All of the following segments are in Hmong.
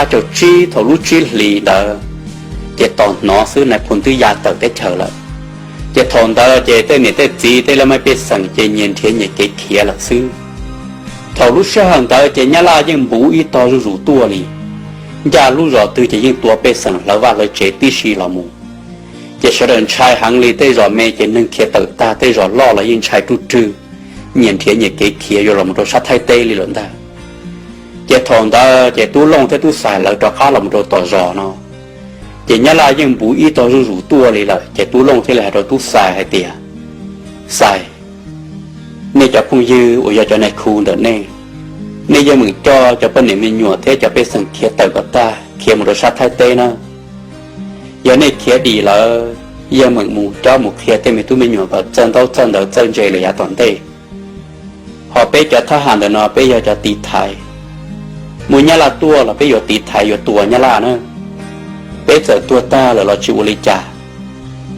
Tab caug tsib thaum lub tsib hlis ntawd, ces tos hnov xwb nais phoo twb ya tawm teb chaws lawm. Ces thaum ntawd ces tej niam tej txiv tej laj mej pej xeem ces nyias nrhiav nyias kev khiav lawm xwb. Thaum lub sij hawm ntawd ces nyab laj yeej npuv ib tog zuj zus tuaj li, ncaj lub zos twg ces yeej tua pej xeem hlawv vaj hlawv tsev tib si los mus. Ces sawv daws ntshai heev li, tej zos me ces neeg khiav tawm tag, tej zos loj los yeej ntshai ruj rwg, nyias nrhiav nyias kev khiav yuav los mus rau sab Thaib teb li lawm ntag. Ces thaum ntawd ces Tub Looj thiab Tub Xais lawv rov qab los mus rau tom zos no, ces nyab laj yeej npuv ib tog zuj zus tuaj li lawm. Ces Tub Looj thiaj li hais rau Tub Xais hais tias, Xais, nej cov phooj ywg uas yog cov nais khu ntawm nej, nej yeej meem coj cov poj niam me nyuam thiab cov pej xeem khiav tawm kom tag khiav mus rau sab Thaib teb na. Yog nej khiav dim lawm, yeej meem mus cob mus qhia tej me tub me nyuam kom txawj ntaub txawj ntawv txawj ntse lawm yav tom ntej. Ho peb cov thab ham ntawm no peb yog cov tiv thaiv, muaj nyab laj tuaj los peb yuav tiv thaiv yuav tua nyab laj na. Peb txawm tuag tag lawm los tsis ua li cas,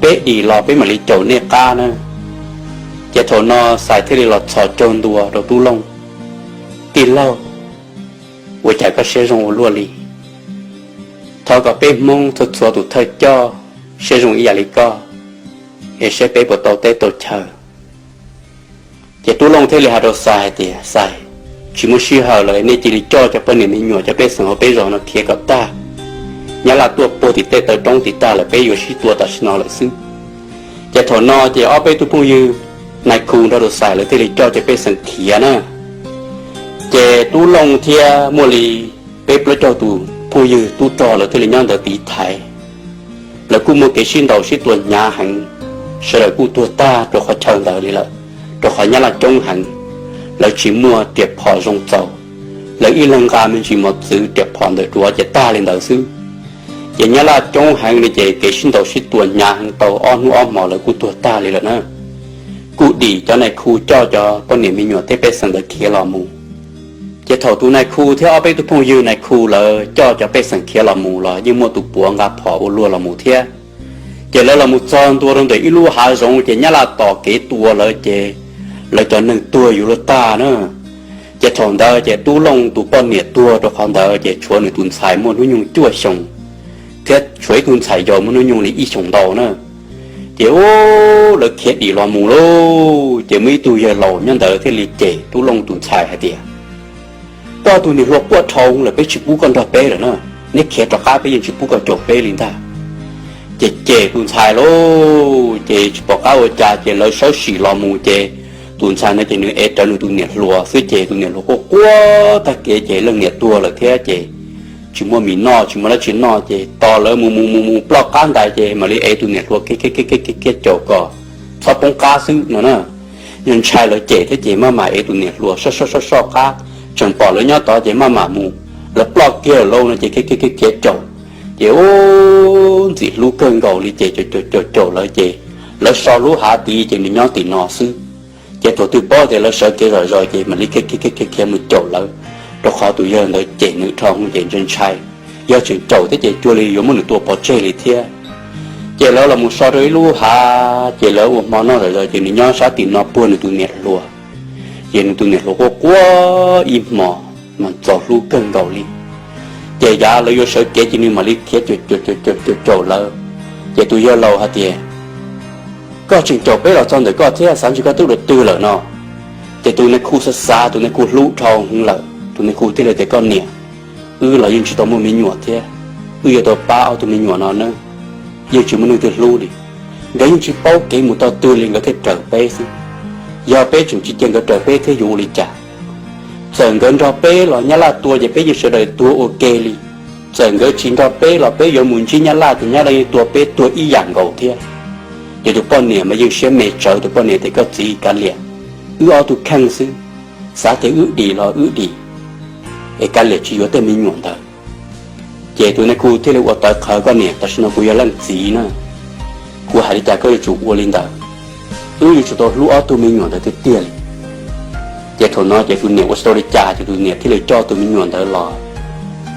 peb dim los peb mam li caum nej qab na. Ces thaum no Xais thiaj li los txhos caug ntua rau Tub Looj, Tij laug, ua cas koj siab zoo ua luaj li? Thov kom peb Hmoob txhua txhua tus thawj coj siab zoo ib yam li koj, es saib peb puas tau teb tau chaw. Ces Tub Looj thiaj li hais rau Xais hais tias, Xais, tsis muaj sij hawm lawm, nej cia li coj cov poj niam me nyuam cov pej xeem hauv peb zos no khiav kom tag. Nyab laj tuaj puag tim tej taw roob tim tag lawm, peb yuav sib tua tam sim no lawm xwb. Ces thaum no ces ob peb tug phooj ywg nais khu nrog rau Xais lawv thiaj li coj cov pej xeem khiav na. Ces Tub Looj thiab muaj li peb plaub caug tus phooj ywg tub rog lawv thiaj li nyob ntawd tiv thaiv. Lawv kuj muaj kev sib ntaus sib tua hnyav heev, sawv daws kuj tuag tag rau qhov chaw ntawd li lawm, rau qhov nyab laj coob heev, lawv tsis muaj riam phom zoo txaus, lawv ib leeg nqa me ntsis mos txwv riam phom ntawm duav ces tag li ntawd xwb. Ces nyab laj coob heev li ces kev sib ntaus sib tua hnyav heev tau ob hnub ob hmos lawv kuj tuag tag li lawm na. Kuj dim cov nais khu coj cov poj niam me nyuam thiab pej xeem ntawd khiav los mus. Ces thaum tus nais khu thiab ob peb tug phooj ywg nais khu lawv coj cov pej xeem khiav los mus los yeej muaj tus puav nqa phom ua luag los mus thiab. Ces lawv los mus txog ntua rau ntawm ib lub hav zoov ces nyab laj tos kev tua lawv ces lawv cov neeg tuag yuav luag tag na. Ces thaum ntawd ces Tub Looj tus poj niam tuag rau qhov ntawd ces tshuav nws tus ntxhais muaj hnub nyoog cuaj xyoos, thiab tshuav ib tug ntxhais yau muaj hnub nyoog li ib xyoos ntau na. Ces u, lawv khiav dim los mus lauj, ces muaj ib tug yawg laus nyob ntawd thiaj li cem Tub Looj tus ntxhais hais tias, Koj tus niam hluas quaj dhau lawm, peb tsis pub koj nrog peb lawm na, neb khiav rov qab peb yeej tsis pub koj caum peb li ntag. Ces cem tus ntxhais lauj, ces tsis pom qab ua cas ces lawv sawv tsees los mus ces tus ntxhais no ces nws ev rawv nws tus niam hluas xwb ces tus niam hluas quaj quaj tag kev ces leej niam tuag lawm thiab ces tsis muaj mis noj tsis muaj dab tsi noj ces tos lawv mus mus mus mus ploj qab ntais ces mam li ev tus niam hluas khiav khiav khiav caum kom txhob poob qab xwb no na. Yog ntshai lawv cem thiab ces maj mam ev tus niam hluas soj soj soj soj qab, tseem pom lawv nyob tod ces maj mam mus, lawv ploj kiag lawm lauj no ces khiav khiav khiav caum. Ces u, ntxim hlub kawg nkaus li ces caum caum caum caum lawv ces lawv so lub hav tid ces nws nyob tim no xwb. Ces thaum twg paub tias lawv sawv kev zom zaws ces mam li khiav khiav khiav khiav mus caum lawv, rau qhov tus yawg ntawd cem nws dhau ces ntshai ntshai, yog tseem caum thiab ces cuag li yuav muab nws tua pov tseg li thiab. Ces lawv los mus so rau ib lub hav ces lawv ua hmo noj zom zaws ces nws nyob sab tim no puag nws tus niam hluas. Ces nws tus niam hluas quaj quaj ib hmos mas txaus hlub kawg nkaus li. Ces yav lawv yuav sawv kev ces nws mam li khiav caum caum caum caum lawv. Ces tus yawg laus hais tias, Koj tseem caum peb los txog ntawm koj thiab, xav ntshe koj twb dua twg lawm no. Ces tus nais khu xav xav, tus nais khu hlub dhau heev lawm, tus nais khu thiaj li tias, Koj niam, wb los yeej tsis tau muaj me nyuam thiab, wb yuav tau pab ob tug me nyuam no na, yeej tsis muaj neeg twg hlub li. Nkawd yeej tsis paub kev mus tog twg li, nkawd thiaj raws peb xwb. Yog peb tseem tsis cia nkawd raws peb thiab yuav ua li cas? Txawm nkawd nrog peb los nyab laj tua ces peb yeej sawv daws tuag ua ke li. Txawm nkawd tsis nrog peb los peb yuav mus ntsib nyab laj ces nyab laj yeej tua peb tuag ib yam nkaus thiab. Ces tus poj niam mas yeej siab me tsawv, tus poj niam tias, Koj txiv, kav liam, wb ob tug kheej xwb, xav tias wb dim los wb dim, es kav liam tsis yuav tej me nyuam ntawd. Ces tus nais khu thiaj li ua tawv qhawv, Koj niam, tam sim no kuv yog leej txiv na, kuv hais li cas koj yuav tsum ua li ntawd. Wb yuav tsum tau hlub ob tug me nyuam ntawd tiag tiag li. Ces thaum no ces tus niam ua tsis tau li cas ces tus niam thiaj li coj tus me nyuam ntawd los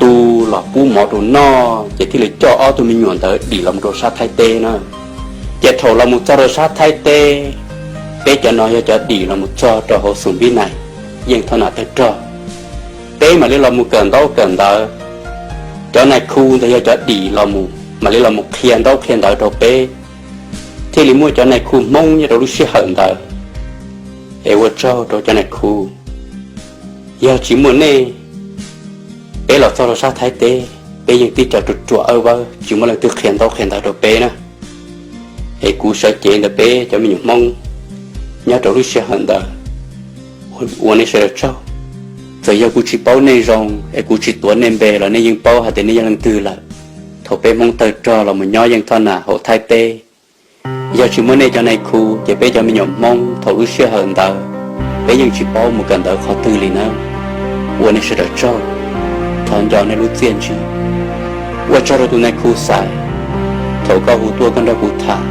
tu, los pub mov rau noj ces thiaj li coj ob tug me nyuam ntawd dim los mus rau sab Thaib teb na. Ces thaum los mus txog rau sab Thaib teb, peb cov no yog cov dim los mus txog rau hauv xoom Vib Nais, yeej thoj nam tawg rog. Peb mam li los mus kawm ntaub kawm ntawv, Cov nais khu ntawd yog cov dim los mus mam li los mus qhia ntaub qhia ntawv rau peb, thiaj li muaj cov nais khu Hmoob nyob rau lub sij hawm ntawd. Es ua tsaug rau cov nais khu, yog tsis muaj nej, peb los txog rau sab Thaib teb, peb yeej tib co ruam ruam awb vawb tsis muaj leej twg qhia ntaub qhia ntawv rau peb na. Es kuv sawv cev ntawm peb cov me nyuam Hmoob nyob rau lub sij hawm ntawd ua nej sawv daws tsaug. Txawm yog kuv tsis paub nej zoo es kuv tsis tuav nej npe los nej yeej paub hais tias nej yog leej twg lawm. Thaum peb Hmoob tawg rog los mus nyob yeej thoj nas hauv Thaib teb, yog tsis muaj nej cov nais khu ces peb cov me nyuam Hmoob thaum lub sij hawm ntawd peb yeej tsis paub mus kawm ntawv qhov twg li nawb. Ua nej sawv daws tsaug, thov nco nej lub txiaj ntsig. Ua tsaug rau tus nais khu Xais, thaum koj hu tuaj koj nrog kuv tham,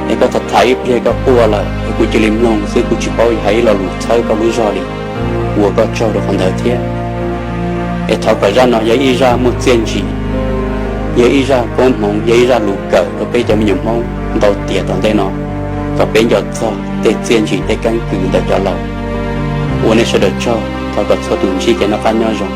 es koj tham tham ib pliag koj quaj lawm es kuv cia li mloog xwb kuv tsis paub hais ib lo lus txhawb koj lub zog li. Ua koj tsaug rau qhov ntawd thiab. Es thov kom zaj no yog ib zaj muaj txiaj ntsig, yog ib zaj koob hmoov, yog ib zaj lus kawm rau peb cov me nyuam Hmoob ntau tiam tom ntej no, kom peb nco txog tej txiaj ntsig tej keeb kwm ntawm cov laus. Ua nej sawv daws tsaug, thov kom txhua tus ntsib kev noj qab nyob zoo.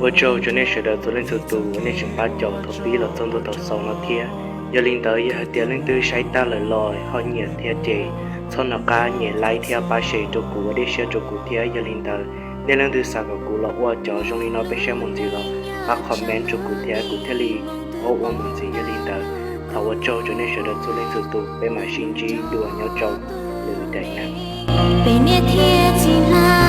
Ua tsaug rau nej sawv daws txhua leej txhua tus uas nej tseem pab caum thaum pib los txog ntua thaum xaus no thiab. Yog li ntawd yog hais tias leej twg saib tag lawm los ho nyiam thiab ces txhob nco qab nyem like thiab pab share rau kuv ua dej siab rau kuv thiab. Yog li ntawd nej leej twg xav kom kuv los ua cov zoo li no peb saib mus ntxiv los pab comment rau kuv thiab kuv thiaj li paub ua mus ntxiv. Yog li ntawd thov ua tsaug rau nej sawv daws txhua leej txhua tus, peb mam sib ntsib dua nyob rau lwm daim na. Peb niam thiab txiv hmab